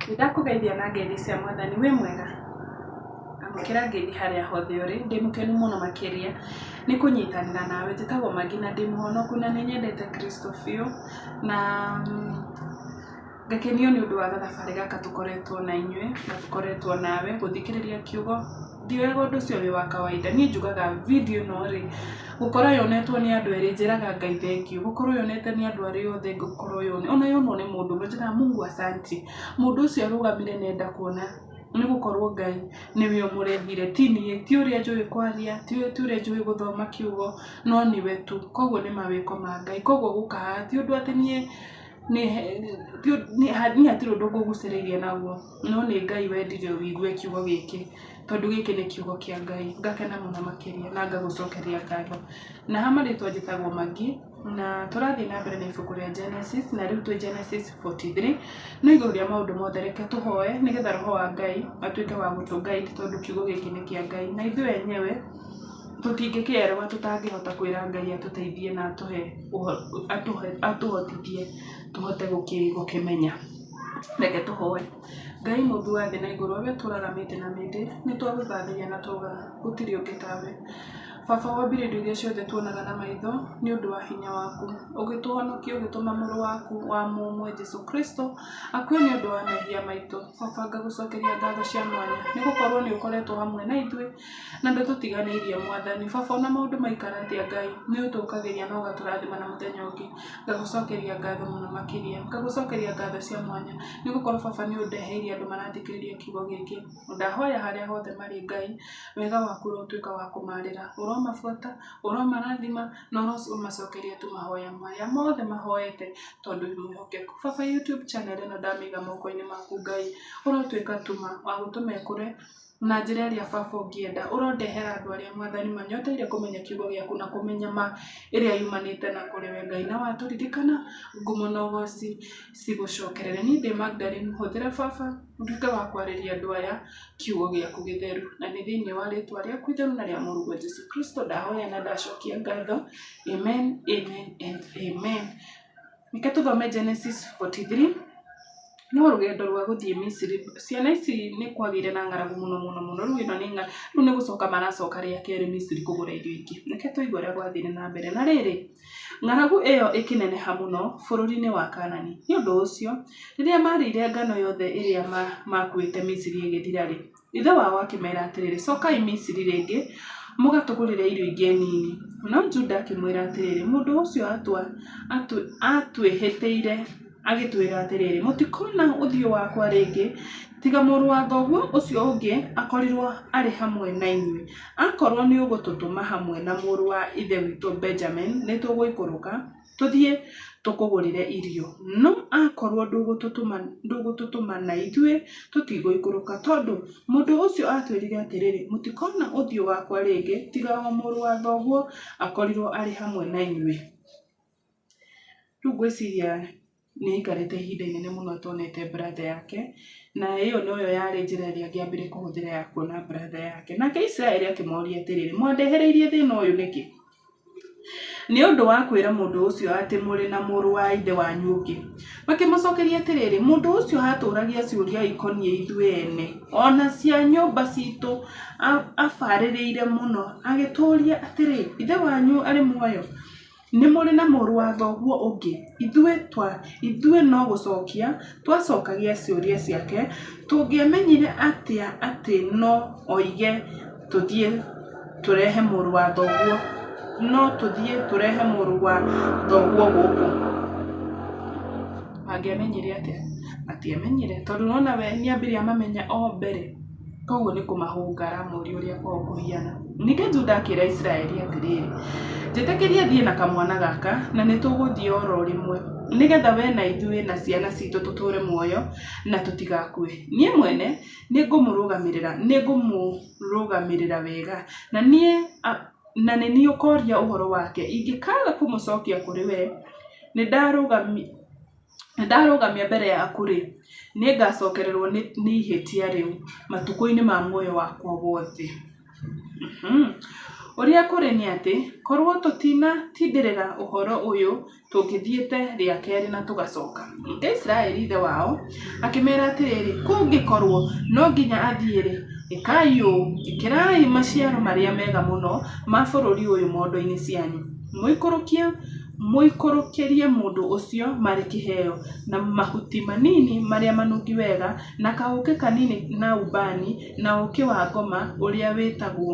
Nĩndakũgeithia na ngeithi cia mwathani, wĩ mwega? Amũkĩra ngeithi harĩa hothe ũrĩ, ndĩ mũkenu mũno makĩria nĩ kũnyitanĩra nawe, njĩtagwo Maggie na ndĩ mũhonoku na nĩ nyendete Kristo biũ, na ngakenio nĩ ũndũ wa gathabarĩ gaka tũkoretwo na inyuĩ na tũkoretwo nawe gũthikĩrĩria kiugo, ndioyaga ũndũ ũcio wĩ wa kawaida, niĩ njugaga video ĩno rĩ, gũkorwo yonetwo nĩ andũ erĩ njĩraga Ngai thengiũ, gũkorwo yonetwo nĩ andũ arĩa othe gũkorwo ona yonwo nĩ mũndũ ũmwe njĩraga Mungu asanti, mũndũ ũcio arũgamire na enda kuona nĩ gũkorwo Ngai nĩwe ũmũrehire, ti niĩ, ti ũrĩa njũĩ kwaria, ti ũrĩa njũĩ gũthoma kiugo, no nĩwe tu, koguo nĩ mawĩko ma Ngai, koguo gũka haha ti ũndũ atĩ niĩ niĩ hatirĩ ũndũ ngũgucĩrĩirie naguo, no nĩ Ngai wendire ũigue kiugo gĩkĩ, tondũ gĩkĩ nĩ kiugo kĩa Ngai, ngakena mũno makĩria na ngagũcokeria ngatho. Na ha marĩtwa njĩtagwo Maggie, na tũrathiĩ na mbere na ibuku rĩa Genesis, na rĩu twĩ Genesis 43, no igũrũ rĩa maũndũ mothe reke tũhoe nĩgetha roho wa Ngai atuĩke wa gũtũ guide tondũ kiugo gĩkĩ nĩ kĩa Ngai, na ithuĩ enyewe tũtingĩkĩerewa tũtangĩhota kwĩra Ngai atũteithie na atũhe atũhotithie tũhote gũkĩmenya. Reke tũhoe. Ngai mũmbi wa thĩ na igũrũ, we ũtũraga mĩndĩ na mĩndĩ, nĩ twagũthathaiya na twauga gũtirĩ ũngĩ tawe. Baba wombire indo iria ciothe tuonaga na maitho nĩ ũndũ wa hinya waku. Ũgĩtũhonokia ũgĩtũma mũrũ waku wa mũmwe Jesu Kristo akue nĩ ũndũ wa mehia maitũ. Baba ngagũcokeria ngatho cia mwanya nĩ gũkorwo nĩ ũkoretwo hamwe na ithuĩ na ndũtũtiganĩirie Mwathani. Baba ona maũndũ maikara atĩa Ngai, nĩ ũtũkagĩria na ũgatũrathima na mũthenya ũngĩ. Ngagũcokeria ngatho mũno makĩria. Ngagũcokeria ngatho cia mwanya nĩ gũkorwo baba nĩ ũndeheire andũ marathikĩrĩria kiugo gĩkĩ. Ndahoya harĩa hothe marĩ Ngai, wega waku ũrotuĩka wa kũmarĩra. Ũromabuata, ũromarathima na ũromacokeria tu mahoya marĩa mothe mahoete tondũ wĩ mwĩhokeku. Baba YouTube channel ĩno ndamĩiga moko-inĩ maku Ngai, ũrotuĩka tu wa gũtũma ĩkũre na njĩra ĩrĩa baba ũngĩenda. Ũrondehera andũ arĩa Mwathani manyoteire kũmenya kiugo gĩaku na kũmenya ma ĩrĩa yumanĩte na kũrĩ we Ngai. Na watũririkana ngumo na ũgoci cigũcokerere. Niĩ ndĩ Magdalene, hũthĩra baba nduĩke wa kwarĩria andũ aya kiugo gĩaku gĩtheru. Na nĩ thĩinĩ wa rĩtwa rĩaku itheru na rĩa mũrũguo Jesu Kristo ndahoya na ndacokia ngatho. Amen, amen and amen. Reke tũthome Genesis 43 no rũgendo rwa gũthiĩ Misiri, ciana ici nĩ kwagĩire na ng'aragu mũno mũno mũno, rĩu ĩno nĩ rĩu nĩ gũcoka maracoka rĩa kerĩ Misiri kũgũra irio ingĩ. Reke tũigue ũrĩa gwathire na mbere. Na rĩrĩ, ng'aragu ĩyo ĩkĩneneha mũno bũrũri-inĩ wa Kaanani. Nĩ ũndũ ũcio, rĩrĩa maarĩire ngano yothe ĩrĩa maakuĩte Misiri ĩgĩthira-rĩ, Ithe wao akĩmeera atĩrĩ, Cokai Misiri rĩngĩ mũgatũgũrĩre irio ingĩ nini. No Juda akĩmwĩra atĩrĩ, Mũndũ ũcio aatwĩhĩtĩire agĩtwĩra atĩrĩ, 'Mũtikoona ũthiũ wakwa rĩngĩ, tiga mũrũ wa thoguo ũcio ũngĩ akorirũo arĩ hamwe na inyuĩ. Akorũo nĩ ũgũtũtũma hamwe na mũrũ wa ithe witũ Benjamini, nĩ tũgũikũrũka tũthiĩ tũkũgũrĩre irio. No akorũo ndũgũtũtũma na ithuĩ tũtigũikũrũka, tondũ mũndũ ũcio aatwĩrire atĩrĩ, 'Mũtikoona ũthiũ wakwa rĩngĩ tiga o mũrũ wa thoguo akorirũo arĩ hamwe na inyuĩ. Rĩu ngwĩciria nĩ aikarĩte ihinda inene mũno atonete brother yake, na ĩyo noyo yarĩ njĩra ĩrĩa angĩambire kũhũthĩra ya kuona brother yake. Nake Isiraeli akĩmoria atĩrĩrĩ, mwandehereirie thĩna ũyũ nĩkĩ? Nĩ ũndũ wa kwĩra mũndũ ũcio atĩ mũrĩ na mũrũ wa ithe wanyu ũngĩ. Makĩmũcokeria atĩrĩ, Mũndũ ũcio aatũũragia ciũria ikoniĩ ithuĩ ene, o na cia nyũmba ciitũ abarĩrĩire mũno, agĩtũũria atĩrĩ, 'Ithe wanyu arĩ muoyo? Nĩ mũrĩ na mũrũ wa thoguo ũngĩ? Ithuĩ no gũcokia twacokagia ciũria ciake, tũngĩamenyire atĩa atĩ no oige tũthiĩ tũrehe mũrũ wa thoguo, no tũthiĩ tũrehe mũrũ wa thoguo gũkũ? Mangĩamenyire atĩa? Matiamenyire tondũ nĩwona we nĩambire amamenya o mbere. Koguo nĩ kũmahũnga aramoria ũrĩa kwao kũhiana. Ningĩ Juda akĩra Isiraeli atĩrĩrĩ, Njĩtĩkĩria thiĩ na kamwana gaka, na nĩ tũgũthiĩ o ro rĩmwe, nĩgetha wee na ithuĩ na ciana citũ tũtũũre muoyo na tũtigakue. Niĩ mwene nĩ ngũmũrũgamĩrĩra, nĩ ngũmũrũgamĩrĩra wega, na niĩ na nĩ niĩ ũkooria ũhoro wake. Ingĩkaaga kũmũcokia kũrĩ wee, nĩ ndarũgamia mbere yaku-rĩ, nĩngacokererwo nĩ ihĩtia rĩu matukũ-inĩ ma muoyo wakwa wothe. Ũrĩa kũrĩ nĩ atĩ, korũo tũtinatindĩrĩra ũhoro ũyũ tũngĩthiĩte rĩa kerĩ na tũgacoka. Nake Isiraeli ithe wao akĩmeera atĩrĩ, Kũngĩkorũo no nginya athiĩ-rĩ, ĩkai ũũ, Ĩkĩrai maciaro marĩa mega mũno ma bũrũri ũyũ mondo-inĩ cianyu, mũikũrũkĩrie mũndũ ũcio marĩ kĩheo, na mahuti manini marĩa manungi wega, na kaũũkĩ kanini na ũbani, na ũũkĩ wa ngoma ũrĩa wĩtagwo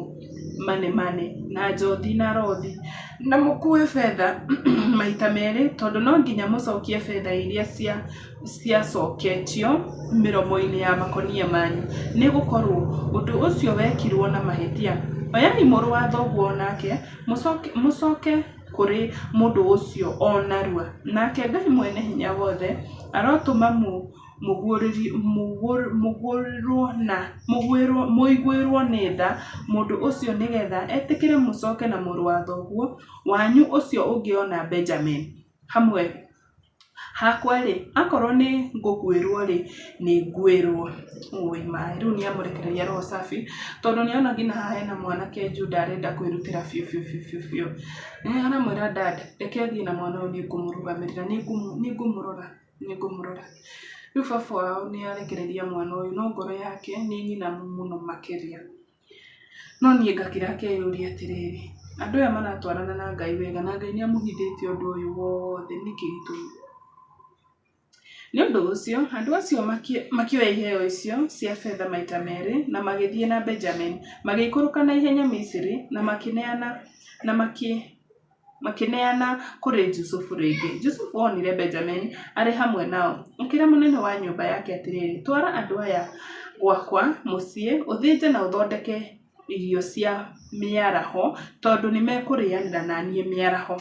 manemane, na njothi na rothi, na mũkuue betha maita merĩ, tondũ no nginya mũcokie betha iria ciacoketio mĩromo-inĩ ya makũnia manyu, nĩ gũkorũo ũndũ ũcio wekirũo na mahĩtia. Oyai mũrũ wa thoguo o nake, mũcoke kũrĩ mũndũ ũcio o narua, nake Ngai Mwene-Hinya-Wothe arotũma mũiguĩrũo nĩ tha mũndũ ũcio nĩgetha etĩkĩre mũcoke na mũrũ wa thoguo wanyu ũcio ũngĩ o na Benjamini hamwe Hakwa-rĩ, akorwo nĩ ngũkuĩrwo-rĩ, nĩ nguĩrwo. Ũi maĩ, rĩu nĩ amũrekereria roho safi, tondũ nĩ ona nginya haha hena mwanake Juda arenda kwĩrutĩra biũ biũ biũ biũ biũ. Aramwĩra dad, reke thiĩ na mwana ũyũ nĩ ngũmũrũgamĩrĩra, nĩ ngũmũrora, nĩ ngũmũrora. Rĩu baba wao nĩ arekereria mwana ũyũ, no ngoro yake nĩ nyinamu mũno makĩria. No niĩ ngakira ngeyũria atĩrĩrĩ, andũ aya maratwarana na Ngai wega na Ngai nĩ amũhithĩte ũndũ ũyũ wothe, nĩkĩ gĩtũmi? Nĩ ũndũ ũcio, andũ acio makĩoya iheo icio cia betha maita merĩ na magĩthiĩ na Benjamini, magĩikũrũka na ihenya Misiri na makĩneana kũrĩ Jusufu rĩngĩ. Jusufu onire Benjamini arĩ hamwe nao, akĩra mũnene wa nyũmba yake atĩrĩ, Twara andũ aya gwakwa mũciĩ, ũthĩnje na ũthondeke irio cia mĩaraho, tondũ nĩ mekũrĩanĩra na niĩ mĩaraho.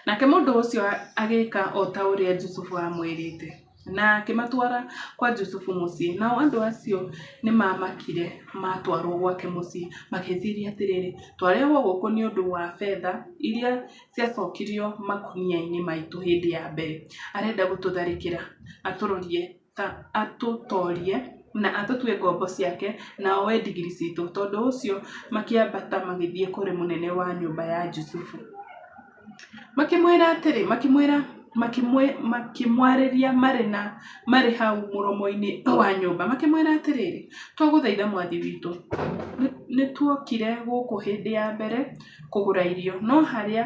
Nake mũndũ ũcio agĩka o ta ũrĩa Jusufu aamwĩrĩte, na akĩmatwara kwa Jusufu mũciĩ. Nao andũ acio nĩmamakire maatwarwo gwake mũciĩ, magĩĩciria atĩrĩ, Twarehwo gũkũ nĩ ũndũ wa betha iria ciacokirio makũnia-inĩ maitũ hĩndĩ ya mbere. Arenda gũtũtharĩkĩra atũrorie ta atũtoorie na atũtue ngombo ciake na oe ndigiri ciitũ. Tondũ ũcio makĩambata magĩthiĩ kũrĩ mũnene wa nyũmba ya Jusufu. Makĩmwĩra atĩrĩ, makĩmwĩra makĩmwarĩria marĩ na marĩ hau mũromo-inĩ wa nyũmba, makĩmwĩra atĩrĩrĩ, Twagũthaitha mwathi witũ, nĩtuokire gũkũ hĩndĩ ya mbere kũgũra irio, no harĩa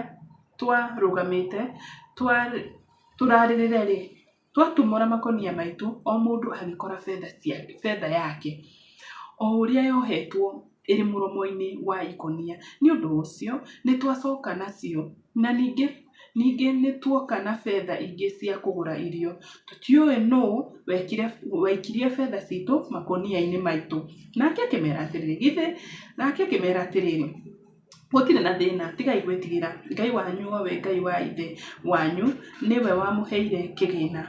twarũgamĩte tũrarĩrĩre-rĩ, Twatumũra makũnia maitũ, o mũndũ agĩkora betha yake, o ũrĩa yohetwo ĩrĩ mũromo-inĩ wa ikũnia. Nĩ ũndũ ũcio nĩtwacoka nacio, na ningĩ nĩtuoka na betha ingĩ cia kũgũra irio. Tũtiũĩ nũũ waikirie betha ciitũ makũnia-inĩ maitũ. Nake akĩmeera atĩrĩ, Gũtirĩ na thĩna, tigai gwĩtigĩra. Ngai wanyu, o we Ngai wa ithe wanyu, nĩwe wamũheire kĩgĩĩna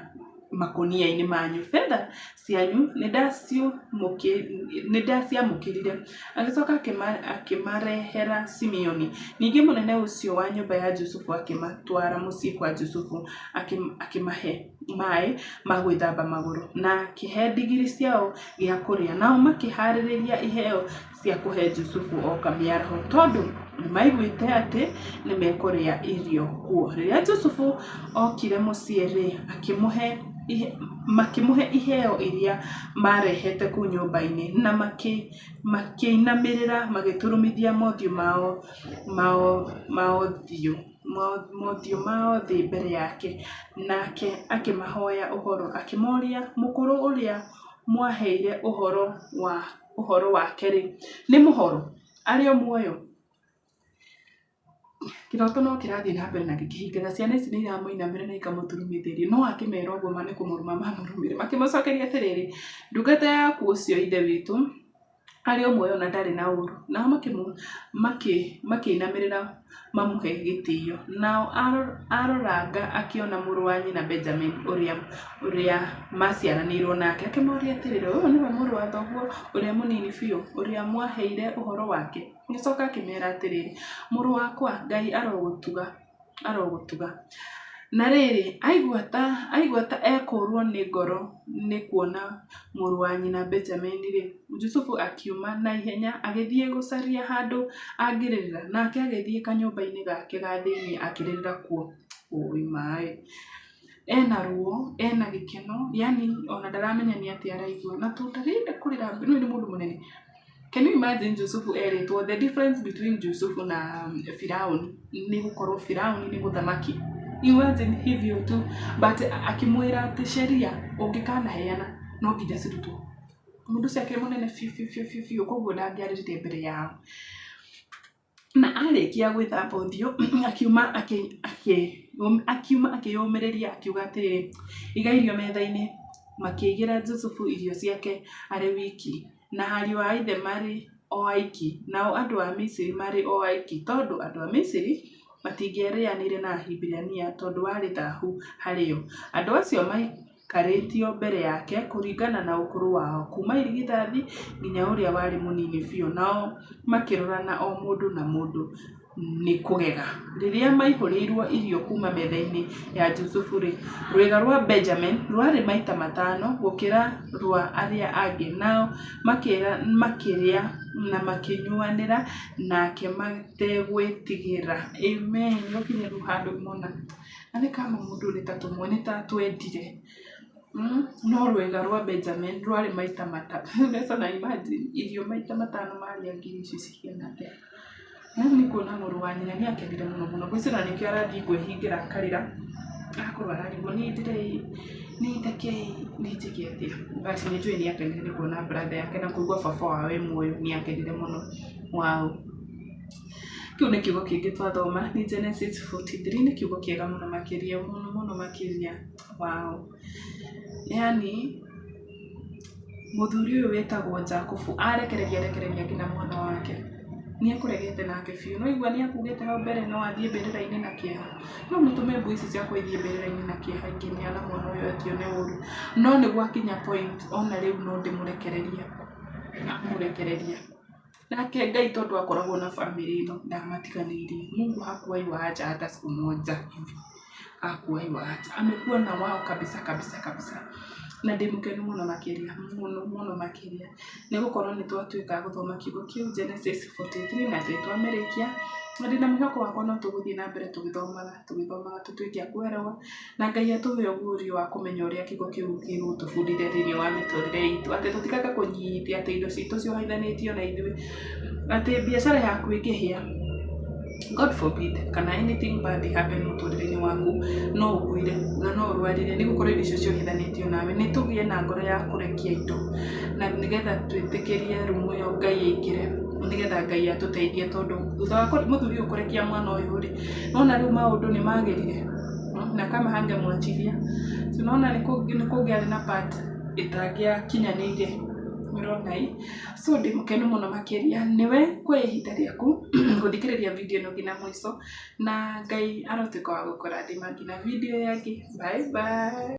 makũnia-inĩ manyu. Betha cianyu nĩndaciamũkĩrire. Agĩcoka akĩmarehera Simeoni. Ningĩ mũnene ũcio wa nyũmba ya Jusufu akĩmatwara mũciĩ kwa Jusufu, akĩmahe maaĩ ma gwĩthamba magũrũ, na akĩhe ndigiri ciao gĩa kũrĩa. Nao makĩhaarĩria iheo cia kũhe Jusufu oka mĩaraho, tondũ nĩmaiguĩte atĩ nĩmekũrĩa irio kuo. Rĩrĩa Jusufu okire mũciĩ-rĩ, makĩmũhe iheo iria maarehete kũu nyũmba-inĩ, na makĩinamĩrĩra magĩturumithia mothiũ mao thĩ mbere yake. Nake akĩmahooya ũhoro, akĩmooria, Mũkũrũ ũrĩa mwaheire ũhoro wa ũhoro wake-rĩ, nĩ mũhoro? Arĩ o muoyo? Kĩroto no kĩrathiĩ na mbere na gĩkĩhingaga. Ciana ici nĩ iramũinamĩrĩra na ikamũturumithĩria. No akĩmera ũguo ma nĩ kũmũruma mamũrumire. Makĩmũcokeria atĩrĩrĩ, ndungata yaku ũcio ithe witũ arĩ o muoyo na ndarĩ na ũũru. Nao makĩinamĩrĩra mamũhe gĩtĩo. Nao aroranga akĩona mũrũ wa nyina Benjamini ũrĩa maaciaranĩirwo nake, akĩmũũria atĩrĩ, Ũyũ nĩwe mũrũ wa thoguo ũrĩa mũnini biũ, ũrĩa mwaheire ũhoro wake? Agĩcoka akĩmeera atĩrĩ, Mũrũ wakwa, Ngai arogũtuga. Na rĩrĩ, aigua ta ekũũrũo nĩ ngoro nĩ kuona mũrũ wa nyina Benjamini-rĩ, Jusufu akiuma na ihenya agĩthiĩ gũcaria handũ angĩrĩrĩra, nake agĩthiĩ kanyũmba-inĩ gake ga thĩinĩ akĩrĩrĩra kuo. Ũi maĩ. Ena ruo, ena gĩkeno, yaani ona ndaramenya nĩ atĩa araigua. Na tondũ ndarenda kũrĩra, nĩ mũndũ mũnene. Can you imagine Jusufu erĩtwo the difference between Jusufu na Firauni nĩ gũkorwo Firauni nĩ mũthamaki. Imagine hivyo tu, but akĩmwĩra atĩ sheria ũngĩkanaheana no nginya cirutwo. Mũndũ ũcio akĩrĩ mũnene biũ biũ biũ biũ biũ, koguo ndangĩarĩrire mbere yao. Na arĩkia gwĩthamba ũthiũ akiuma akĩyũmĩrĩria akiuga atĩrĩrĩ, iga irio metha-inĩ. Makĩigĩra Jusufu irio ciake arĩ wiki, na ariũ a ithe marĩ o aiki, nao andũ a Misiri marĩ o aiki, tondũ andũ a Misiri matingĩarĩanĩire na Ahibirania tondũ warĩ thaahu harĩ o. Andũ acio maikarĩtio mbere yake kũringana na ũkũrũ wao, kuuma irigithathi nginya ũrĩa warĩ mũnini biũ, nao makĩrorana o mũndũ na mũndũ nĩ kũgega. Rĩrĩa maihũrĩirwo irio kuuma metha-inĩ ya Jusufu-rĩ, rwĩga rwa Benjamini rwarĩ maita matano gũkĩra rwa arĩa angĩ, nao makĩrĩa na makĩnyuanĩra nake mategwĩtigĩra. Amen. Gũkinya rĩu handũ mona arĩ kama mũndũ nĩ ta tũmwe nĩ ta twendire. No rwĩga rwa Benjamin rwarĩ maita matano. Mbeca na imagine irio maita matano marĩa ngiri ici cigana atĩa. Nĩ kuona mũrũ wa nyina nĩ akenire mũno mũno. Ngwĩciria nĩkĩo arathiĩ kwĩhingĩra akarĩra. Agakorwo ararigwo niĩ ndĩrĩ nĩ theke nĩ njĩke atĩa. But nĩ njũĩ nĩ akenire nĩ kuona brother yake na kũigua baba wao e muoyo nĩ akenire mũno. Wow. Kĩu nĩ kiugo kĩngĩ twathoma nĩ Genesis 43 nĩ kiugo kĩega mũno makĩria mũno mũno makĩria. Wow. Yaani mũthuri ũyũ wĩtagwo Jakubu arekereria rekereria nginya mwana wake. Nĩ ekũregete nake biũ. No igua nĩ akugĩte hau mbere no athiĩ mbĩrĩra-inĩ na kĩeha. No mũtũme mbui ici ciakwa ithiĩ mbĩrĩra-inĩ na kĩeha ingĩneana mwana ũyũ athiĩ ũru. No nĩ gwakinya point ona rĩu no ndĩmũrekererie. Amũrekereria. Nake Ngai tondũ akoragwo na bamĩrĩ ĩno ndamatiganĩirie. Mungu hakuwahi waacha hata siku moja hivi. Hakuwahi waacha. Amekuwa na wao kabisa kabisa kabisa. Na ndĩ mũkenu mũno makĩria mũno mũno makĩria nĩ gũkorwo nĩ twatuĩka a gũthoma kiugo kĩu Genesis 43 na twĩ twamĩrĩkia na ndĩna mwĩhoko wakwa no tũgũthiĩ na mbere tũgĩthomaga tũgĩthomaga tũtuĩke a kũerewa na Ngai atũhe ũguũrio wa kũmenya ũrĩa kiugo kĩu gĩgũtũbundithia thĩinĩ wa mĩtũrĩre itũ, atĩ tũtikage kũnyita atĩ indo citũ ciohithanĩtio na ithuĩ, atĩ biacara yaku ĩngĩhĩa, God forbid, kana anything bad happen mũtũrĩre-inĩ waku, no ũkuire na no ũrwarire nĩ gũkorwo indo icio ciohithanĩtio nawe. Nĩ tũgĩe na ngoro ya kũrekia indo na nĩgetha twĩtĩkĩrie rumu ĩyo Ngai aingĩre, nĩgetha Ngai atũteithie tondũ thutha wa mũthuri ũyũ kũrekia mwana ũyũ rĩ, nĩwona rĩu maũndũ nĩ magĩrire na kama hangemwachilia tunaona nĩ kũngĩarĩ na part ĩtangĩakinyanĩire nĩũrona ĩ. So ndĩ mũkenu mũno makĩria nĩwe kuoya ihinda rĩaku gũthikĩrĩria video ĩno nginya mũico na Ngai arotuĩka wa gũkũrathima nginya video ĩyo ĩngĩ. Bye bye.